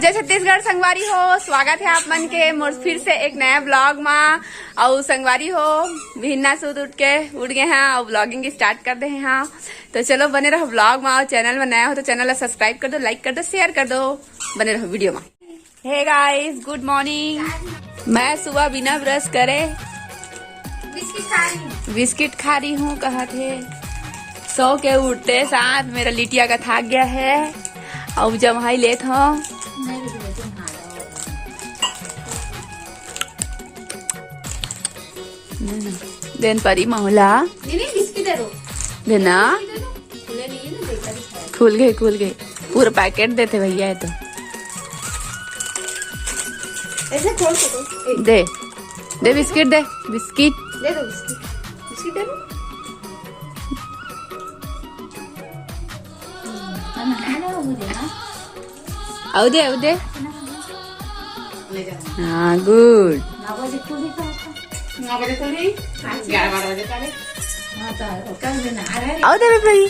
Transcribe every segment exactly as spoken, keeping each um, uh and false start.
जय छत्तीसगढ़ संगवारी हो, स्वागत है आप मन के मोर फिर से एक नया ब्लॉग मा। अउ संगवारी हो, बिहन्ना सुत उठ के उठ गए हैं अउ ब्लॉगिंग स्टार्ट कर दे हैं। तो चलो बने रहो ब्लॉग मा, अउ चैनल में नया हो तो चैनल ला सब्सक्राइब कर दो, लाइक कर दो, शेयर कर दो, बने रहो वीडियो मा। हे गाइस, गुड मॉर्निंग। मैं सुबह बिना ब्रश करे बिस्किट खा रही हूँ। बिस्किट खा रही हूँ, कहा थे। सो के उठते साथ मेरा लिटिया का थाक गया है। अब जम्हाई लेत हूँ। देन परी महुला। नहीं, नहीं, बिस्किट दे दो। देना। बिस्किट दे दो। खुले नहीं है ना, बेटा भी खाएगा। खुल गए, खुल गए। पूरा पैकेट देते भैया है तो। ऐसे खोल के दो। ए, दे, दे बिस्किट, दे बिस्किट। दे दो बिस्किट। बिस्किट दे दो। हम्म, खाना, खाना वो दे ना। आऊ दे, आऊ दे। हाँ, गुड। नौ बजे खुली तो होता। नौ बजे खुली, ग्यारह बारह बजे तक। हाँ, तो कल दिन आ रहा है। आऊ दे भाई।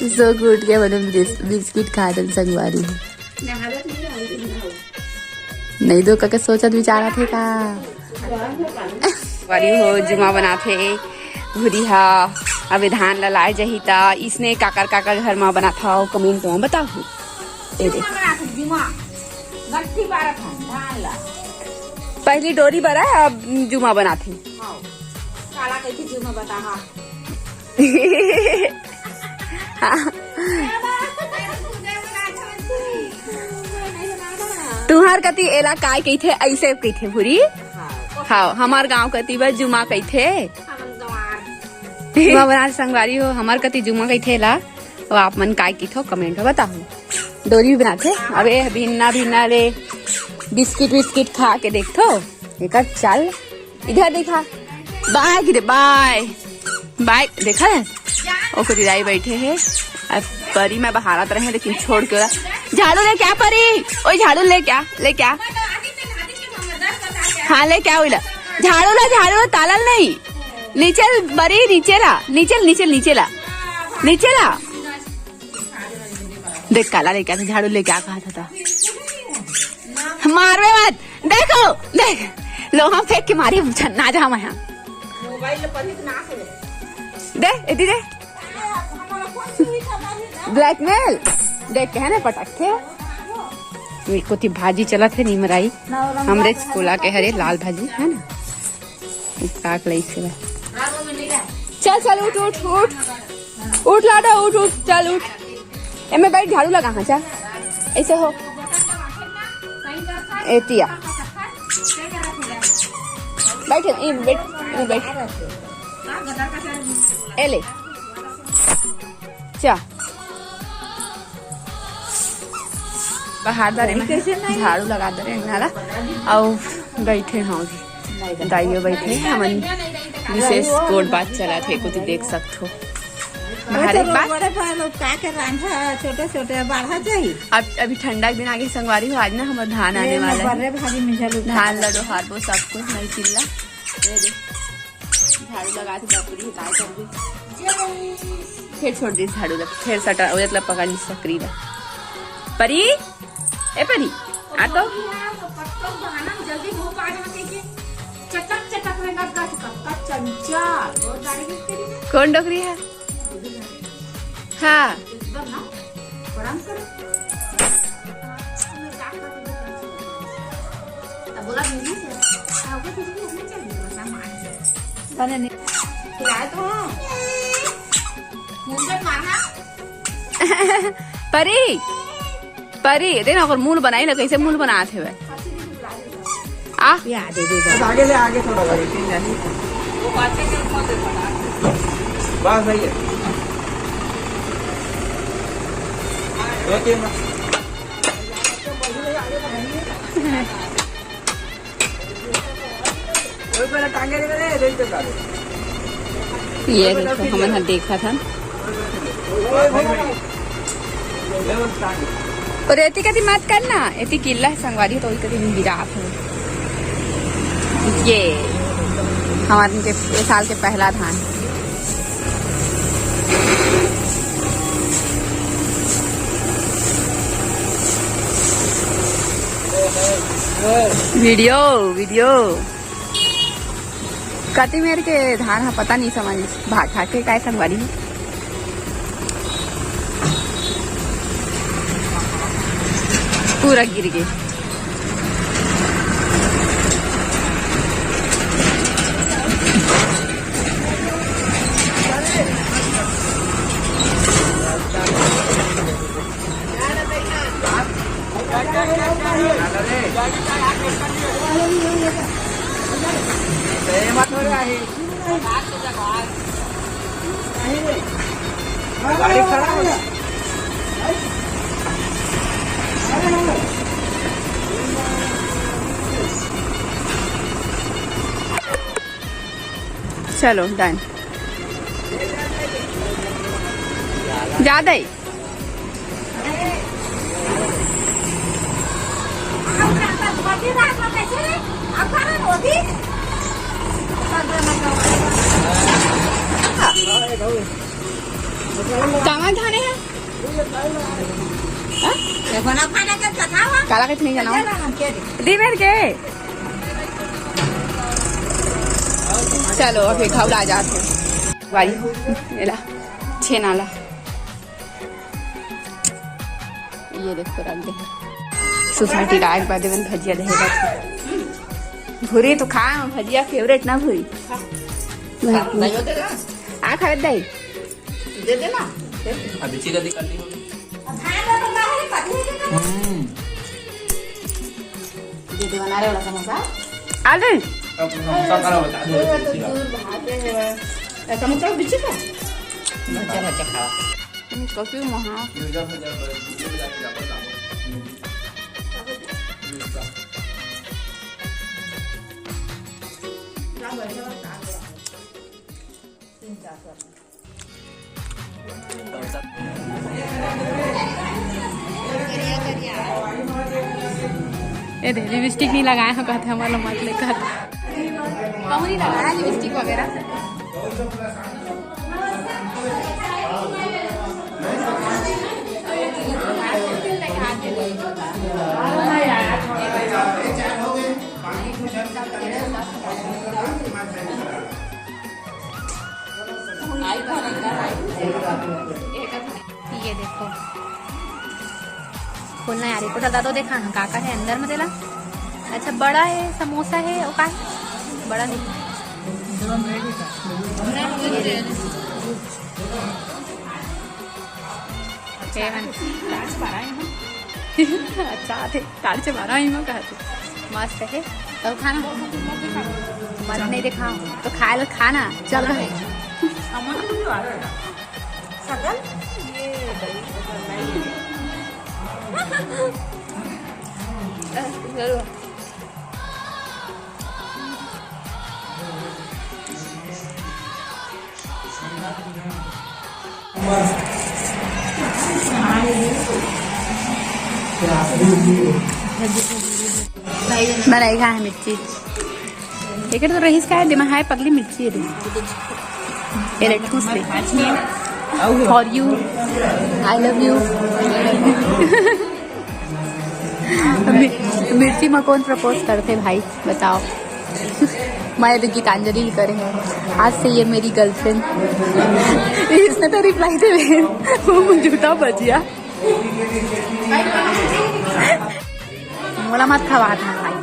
सो गुड के बने बिस्किट खात हन संगवारी। नहावत नहीं रही, नहाओ। नहीं दो कके सोचत विचारत हे का? वारी हो जुमा बनाथे भूरी हा। अबे धान ला लाए जही ता इसने काकर काकर घर मा बनाथा, कमेंट मा बताहू। ए दे। जुमा बनाथे, जुमा। गट्ठी बारत हन धान ला। पहली डोरी बरा, अब जुमा बनाथे। हाँ। काला कहिथे जुमा बताहा। हाँ। तुहार कति एला काय कहिथे, ऐसे कहिथे भूरी? हाँ, हमार गांव कति बर जुमा कहिथे। जुमा बनाथे संगवारी हो, हमार कति जुमा कहिथे एला। अउ आप मन काय कहिथो, कमेंट में बताहू। डोरी भी बनाथे। अबे भिन्ना भिन्ना ले बिस्किट विस्किट खा के देखथो। एकर चल इधर दिखा। बाय गिरे, बाय। बाय, देखा है? ओकर दाई बैठे है। अब परी मैं बहारत रहे, लेकिन छोड़ के ओला। झाड़ू ले क्या परी? ओए, झाड़ू ले क्या? ले क्या? हाँ, ले क्या ओइला? झाड़ू ला, झाड़ू ला, ताला ल नहीं। नीचे ल, परी, नीचे ला। नीचे ल, नीचे ल, नीचे ला। नीचे ला। देख, काला लेके आते, झाड़ू लेके आ कहा था। मारवे मत। देखो, देख, लोहा फेंक के मारी, ना जा मैं यहाँ। दे, एती दे। ब्लैकमेल। देख के है ना, पटक थे। ये कोती भाजी चलत हे, निमराई। हमरे कोला के हरे लाल भाजी, है ना? ताक लई से बा। चल, चल, उठ, उठ, उठ। उठ लाडो, उठ, उठ, चल, उठ। एमे बैठ, झाड़ू लगा, हाँ, चल। ऐसे हो। एतिया। बैठ, ए, बैठ, ए, बैठ। ए ले। चा। बाहर दारे में झाड़ू लगा दे रहे हैं, नाला। अउ बैठे हों अभी। दाइयो बैठे हैं, हमन विशेष गोठ बात चलत हे, कुछ देख सकत हो। बाहर एक बात। बड़े भाई लोग का के रांधा छोटे छोटे बढ़ा जाही। अब अभी ठंडा के दिन आगे संगवारी हो, आज ना हमर धान आने वाला है। बड़े भारी मिझल उठा। धान लडो हारबो सब कुछ नहीं चिल्ला। ये देख। झाड़ू लगा के बापरी काय कर दी। फिर छोड़ दी झाड़ू लग, फिर सटा, ओए, मतलब पकड़ ली सकरी ला। परी, ए परी, आ तो। जल्दी धूप आ जाते के। चटक चटक में गप गप कब तक चंचल। कौन डोकरी है? हाँ। एकदम ना, प्रणाम करो। तब बोला दीदी से, हाँ, वो दीदी अपने चल गई, बस हम आ गए। बने नहीं। खिलाए तो हाँ। मुंह पे मारना। परी, परी, दे ना, ओकर मुंह बनाई ना, कैसे मुंह बनात हे बे? आ? ये आ, दे, दे, दे। बस आगे ले, आगे थोड़ा सा। बस भैया। ओके, मा-, कोई पहले टांगे ले, ले, ले, ले, ले। ये देखो, हमन ह देखत हन। और एती कती मत करना, एती किल्ला है संगवारी, तो ओही कती गिरात है। ये हमारे के, ये साल के पहला धान। Video, video. कति मेर के धान ह पता नहीं समझ भाग खा के काय संगवारी। पूरा गिर गे। चलो, डन। ज्यादा ही। चावल खाने हैं? हाँ? काला कइसे नहीं जाना हो? दी मेर के। चलो, अभी घबरा जात हे। वाली, एला, छेना ला। ये देखो, रख दे। सोसाइटी ला एक बार देवन भजिया दे बस। भूरी तो खा, भजिया फेवरेट ना भूरी। आ खावे दे। दे दे ना। अभी चिकन निकाल ली। हम्म। दे दे, बना रहे वाला समोसा। आ गई। अब समोसा खराब होता है। समोसा बिचे का? बच्चा, बच्चा खावा। कॉफी वहाँ। ए दे, लिपस्टिक नहीं लगाए हो कहते, हमारा मत ले कहते। कहूँ नहीं लगाया लिपस्टिक वगैरह। ये देखो, खोलना यार, एको ठा ला तो देखा ना, का का है अंदर में तेला। अच्छा, बड़ा है, समोसा है, वो का है? बड़ा नहीं। ये देखो। अच्छा, थे। तार से बारह ही में कहते। मस्त है। तो खाना। मत नहीं देखा। तो खा लो, खाना। चल रहा है। सकल? ये दही। जरूर। बनाई खा है मिर्ची। एकर तो रहीस का है, दिमाग हाय पगली मिर्ची है रे। ये ले ठूस ले। For you, I love you। मि-, मिर्ची में कौन प्रपोज करते भाई, बताओ। मैं तो गीतांजलि ही करे हैं, आज से ये मेरी गर्लफ्रेंड। इसने तो रिप्लाई दे, वो झूठा बजिया। मोला मत खवा था भाई।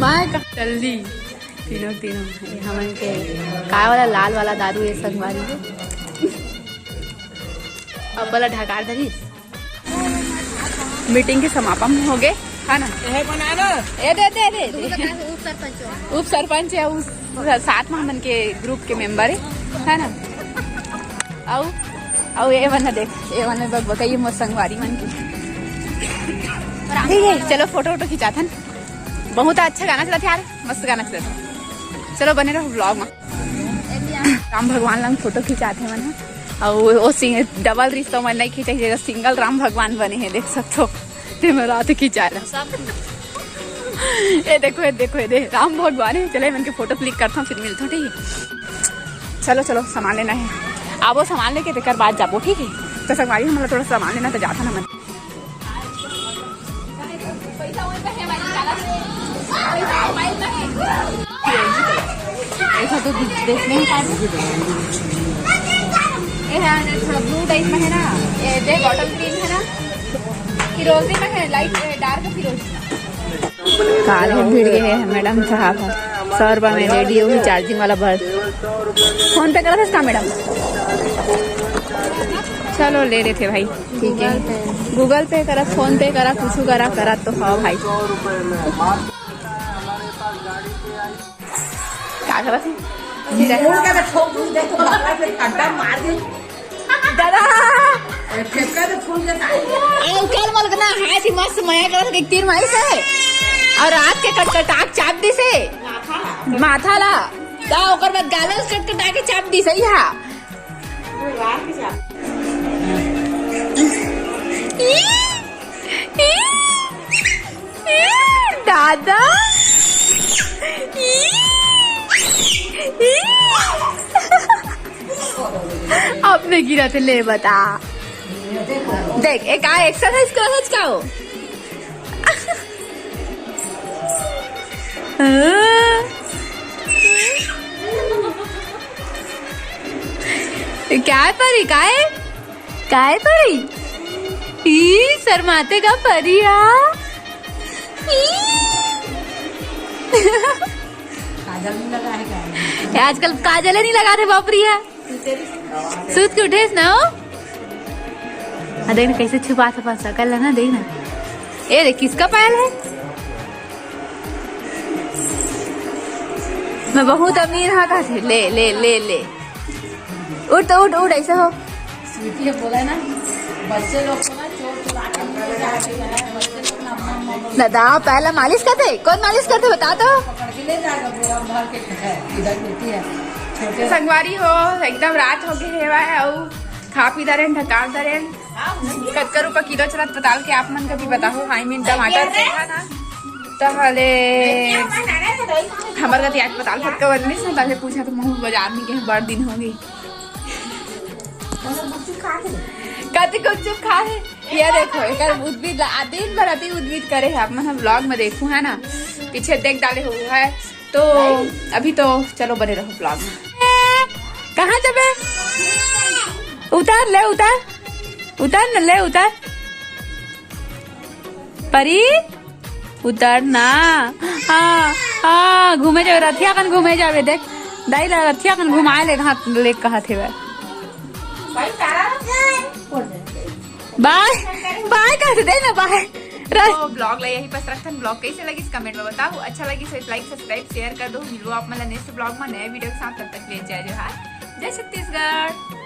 मैं कहा जल्दी। तीनों, तीनों। ये हमन के काय वाला, लाल वाला दारू, ये संगवारी हो। अब वाला ढकार धरी। मीटिंग के समापन हो गए, है ना? ये बना ना। ए, दे, दे, दे, दे। उप सरपंच है, उस साथ में हमन के ग्रुप के मेंबर है, है ना? अउ, अउ ये वाला देख, ये वाला बकबकई मोर संगवारी मन की। ठीक है, चलो फोटो वोटो खिंचाथन। बहुत अच्छा गाना चलत हे यार, मस्त गाना चलत हे। चलो बने रहो व्लॉग में। राम भगवान ला फोटो खिंचाथे मन ह। अउ वो सिंग-, डबल रिश्ता मन नहीं खींचे, जगह सिंगल राम भगवान बने हैं, देख सकते हो। ते में रात खिंचा रहा। ये देखो, ये देखो, ये दे राम भगवान है। चले मन के फोटो क्लिक करता हूँ, फिर मिलता हूँ, ठीक है? चलो, चलो, सामान लेना है। अब वो सामान लेके तेकर बाद जाबो, ठीक है? तो संगवारी, हमला थोड़ा सामान लेना तो जाता ना मन। ऐसा तो देख नहीं पाते। ये है, थोड़ा ब्लू टाइप में है ना, ये दे बॉटल ग्रीन है ना, फिरोजी में है, लाइट डार्क फिरोजी। काल है भिड़ गे हे मैडम साहब ह, सौ रुपया में ले दिए वही चार्जिंग वाला बस। फोन पे करत हस का मैडम? चलो ले लेथे भाई, ठीक है। गूगल पे करत, फोन पे करत, कुछ करत, करत तो हाँ भाई। का करत हे? मुंह का तो ठोक दे तो बाबा फिर खड्डा मार दे। दादा। अरे फेंका तो फूल के साथ। अंकल मलक ना हाथ ही मस्त मया करत के तीर मारी से। और रात के कटकटाक चाप दी से। माथा ला। ता ओकर बाद गालो से कटकटा के चाप दी सही हा। रात के चाप। ई, ई, ई, दादा। ई, ई। अपने गिरा थे, ले बता। देख, एक आ एक्सरसाइज कर, सच का हो। हाँ। क्या है परी, काय? काय परी? ई, शर्माते का परी हा? ई। काजल नहीं लगा है क्या? ये आजकल काजल ही नहीं लगा थे बाप री हा। सूत के उठे ना हो। आ देख ना कैसे छुपा छुपा सकल ला ना, देख ना। ए रे, किसका पायल है? मैं बहुत अमीर हाँ कहा थे। ले, ले, ले, ले। उठ तो उठ, उठ, ऐसे हो। स्वीटी ने बोला ना, बच्चे लोग को ना चोर चुरा के नहीं ले जाते हैं, बच्चे लोग ना अम्मा, अम्मा बोल दादा, पहला मालिश करते? कौन मालिश करते, बता तो। पकड़ के ले जाएगा बोरा भर के, इधर मिलती है। छोटे संगवारी हो, एकदम रात हो गए हेवा है, अउ खा पी दरेन, ढका दरेन। कतका रुपया किलो चलत पताल के आप मन कभी बताओ। I mean, टमाटर के है ना, तहले हमर कति आज पताल फटका बनलिस ना, तहले पूछा तो महू बाजार में गए, बड़ दिन हो गई। कति गुपचुप खा है। ये देखो, एकर उद्भिद ला, आ, दिन भर अति उद्भिद करे है। आप मन हम vlog में देखू है ना, पीछे देख डाले हो है। तो अभी तो चलो बने रहो vlog में। कहाँ जबे? उतार ले, उतार, उतार न ले, उतार। परी, उतार ना। हाँ, हाँ, घूमे जावे, रथिया कन घूमे जावे। देख, दाई ला रथिया कन घुमाए ले, हाथ ले कहा थे वह। बाय, बाय कर दे ना, बाय। तो vlog ला यही पस रखथन। Vlog कैसे लगिस comment में बताओ, अच्छा लगिस तो like, subscribe, share कर दो। मिलू आप मन ला next vlog में नए video के साथ, तब तक के लिए जय जोहार, जय छत्तीसगढ़।